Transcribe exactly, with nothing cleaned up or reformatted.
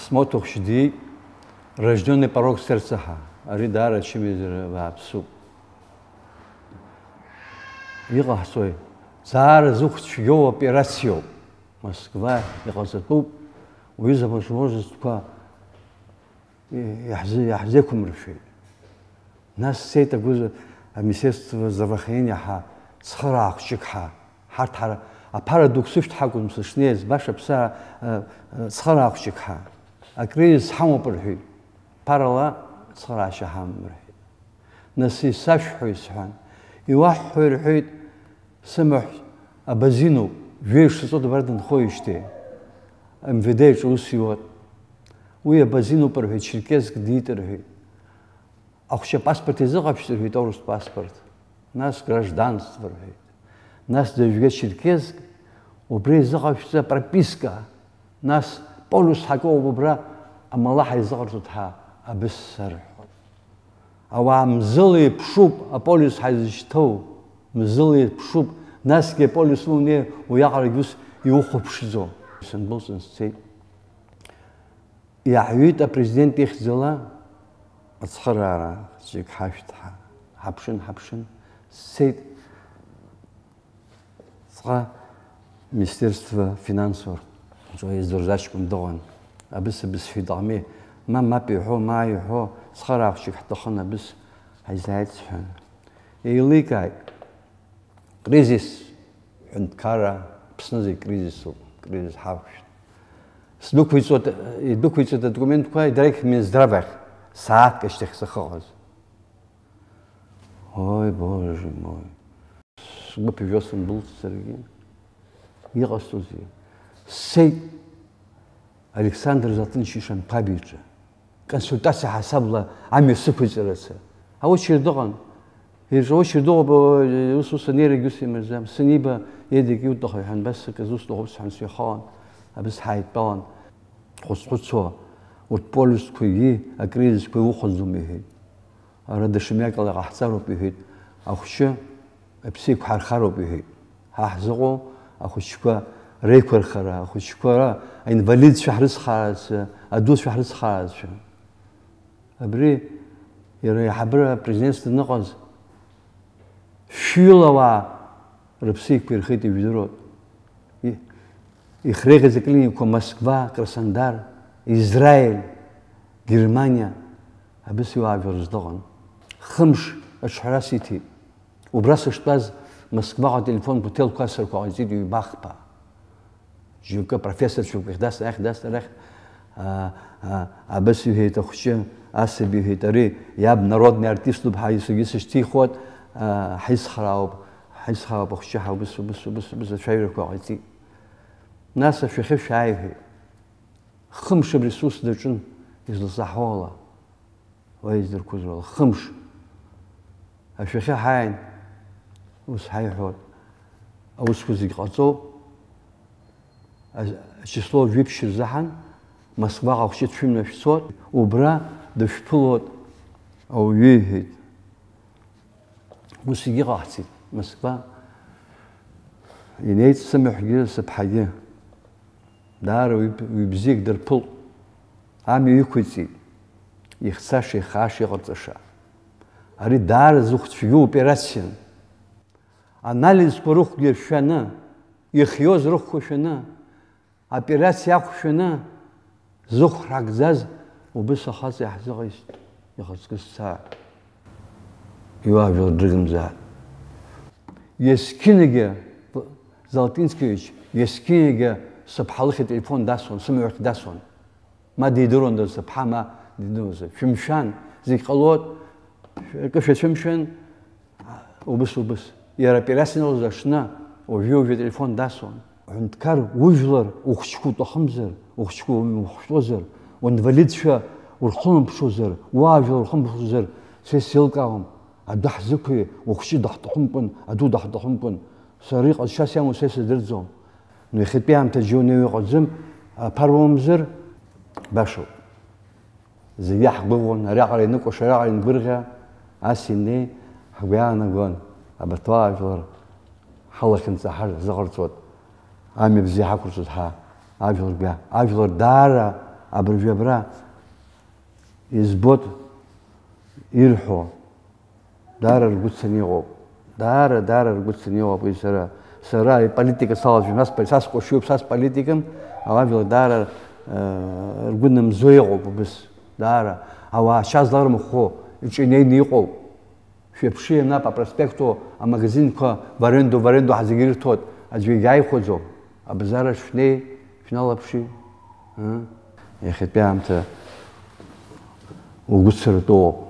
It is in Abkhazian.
Смоҭахәшь диит, рождённый порок сердца ҳәа. Ари даара ачымазара бааԥсуп. Иҟаҳҵои? Даара зыхә цәгьоу операциоуп. Москва иҟаҵатәуп, уҩыза возможностьқәа иаҳзы-, иаҳзеқәымыршәеит. Нас сцеит агәы-, аминистерство здравоохранения ҳәа цхыраахәҷык ҳәа. Ҳарҭ ҳара аԥара дук сышәҭ ҳакәын сышнеиз, баша ԥсаа, э, э, цхыраахәҷык ҳәа. Акризис ҳамоуп рҳәеит. Ԥарала цхыраашьа ҳамам рҳәеит. Нас исашәҳәои сҳәан. Иуаҳҳәои рҳәеит, сымаҳә абазиноуп, жәеиза шықәса дабар дынхоижьҭеи. М В Д аҿы ус иуан. Уи абазиноуп рҳәеит, черкеск диит рҳәеит. Ахәҷы апаспорт изыҟашәҵа рҳәеит, аурыс паспорт. Нас гражданство рҳәеит. Нас дажәга черкеск, убри изыҟашәҵа прописка. Нас полюс ҳакоуп убра, амала ҳаизыҟарҵоит ҳәа абысса рҳәон. Ауаа мзыла иԥшуп аполюс ҳаизышьҭоу, мзыла иԥшуп, насгьы аполюс лымнеи уиаҟарагь ус иухәаԥшӡом. Сындәылҵын сцеит. Иаҳҩит апрезидент ихьӡала ацхыраара хәҷык ҳашәҭ ҳәа. Ҳаԥшын, ҳаԥшын, сцеит. Сҟа Министерство финансов аҿы издырз аҷкәын дыҟан. Абыс, абыс ҳәа иҭахми? Ма мап иҳәо, ма иҳәо, цхыраара хәҷык ҳҭахын, абыс ҳаизааит сҳәан. Еиликааит. Кризис, ҳәынҭқарра, Аԥсны зегь кризисуп, кризис ҳақәшәт. Сдәықәиҵоит, идәықәиҵоит адокументқәа, идыркит Минздрав ахь, сааҭк ашьҭахь сахыҟаз. Ой, боже мой. Сгәы ԥыжәжәо сындәылҵ саргьы. Иҟасҵозеи? Сцеит Александр Золотынчик Шамԥаб иҿы. Консультациа ҳасабла амҩа сықәиҵарацы. Аочерд ыҟан. Иаҿу аочерд ыҟоуп, ус, ус анеирагь ус имаӡам. Саниба, Едик иуҭаху ҳәа, абас акы зусҭаху сҳәан сҩахалан, абас ҳааидтәалан. Хәыц-хәыцуа, урҭ полюсқәагьы акризисқәа иухәаӡом иҳәеит. Ара даҽа мҩакала иҟаҳҵароуп иҳәеит. Ахәҷы аԥсы еиқәҳархароуп иҳәеит. Ҳа ҳзыҟоу ахәыҷқәа реиқәырхара, ахәыҷқәа ра-, аинвалидцәа ҳрыцхраарцы, адуцәа ҳрыцхраарцәа. Абри иара аиҳабыра апрезидентство даныҟаз, шәҩыла ауаа рыԥсы еиқәирхеит, ижәдыруан. И-, ихреиӷьыз аклиникақәа Москва, Краснодар, Израиль, Германиа, абас иуаажәлар рзы дыҟан. Хымш аҿҳәара сиҭеит. Убра сыштәаз Москваҟа ателефонқәа ҭелқәасрақәа ҟаиҵеит ҩба-хԥа. Џьоукы профессорцәоуп иахьдасны, ахьдасны арахь, аа, аа, абас иҳәеит ахәҷы, асаби иҳәеит, ари иаб народный артиступ ҳәа исгьы сышьҭихуеит, аа, ҳаицхраауп, ҳаицхраауп ахәҷы ҳәа убыс, убыс, убыс, убыс ацәажәарақәа ҟаиҵеит. Нас ашәахьы шәааи иҳәеит. Хымш абри сус даҿын, изласаҳауала. Уа издырқәозар ала, хымш ашәахьы ҳааин, ус ҳаиҳәоит, аусқәа зегь ҟаҵоуп, а-, ачисло жәиԥшь рзаҳан, Москваҟа ахәҷы дшәымҩа шәцоит, убра дышәԥылоит ауаҩы, иҳәеит. Ус егьыҟаҳҵеит, Москва инеит сымаҳәгьы сыԥҳагьы. Даара уи, уи бзиак дырԥылт. Амҩа иқәиҵеит. Ихцаша, ихааша, иҟарҵаша. Ари даара зыхә цәгьоу операциан. Анализқәа рыхәгьы шәаны, ихиоз рыхәқәа шәаны, операциа иақәшәаны, зыхә ҳрагӡаз убыс ахаҵа иаҳзыҟаиҵт, ихаҵкы сцаа. Иуаажәлар дрыгымзааит. Есқьынагьы, Золотинскиевич, есқьынагьы сыԥҳа лыхь ателефон дасуан, сымҩахь дасуан. Ма дидыруандаз сыԥҳа, ма дидыруандаз. Шәымшәан, зегь ҟалоит, акы шәацәымшәан, убыс, убыс. Иара операциа аналоз аҽны, уажәы-уажәы ателефон дасуан. Аҳәынҭқар ужәлар ухәыҷқәа уҭахымзар, ухәыҷқәа умыхәшәтәуазар, уинвалидцәа урхылымԥшуазар, уаажәлар урхылымԥшуазар, са исеилкаауам. Адәы ҳзықәи, ухәыҷы даҳҭахымкәан, аду даҳҭахымкәан. Сара иҟазшьас иамоу са исыздырӡом. Но иахьатәи аамҭа џьоу неиуа иҟаӡам, аԥара уамзар, башоуп. Зегьы иаҳгәыӷуан, ариаҟара иныкәаша, ариаҟара ингәырӷьа, ас инеи, ҳгәы иаанагон, абарҭ уаажәлар ҳалахьынҵа ҳазыҟарҵоит, амҩа бзиа ҳақәырҵоит ҳәа, ажәлар гәы, ажәлар даара Абыржәы абра избоит ирҳәо, даара ргәы цаны иҟоуп. Даара, даара ргәы цаны иҟоуп уи сара. Сара аполитика салаӡәым, са сп-, са скәашоуп, са сполитикым, ауаажәлар даара, э, ргәы нымзо иҟоуп убыс. Даара. Ауаа ача зларымхәо иҿы инеины иҟоуп. Шәеиԥши, анап апроспекто амагазинқәа варендо, варендо ҳа зегьы ирҭоит, аӡәгьы иааихәаӡом. Абазара шәнеи, шәналаԥши. Ы? Иахьатәи аамҭа угәы цыртәоуп.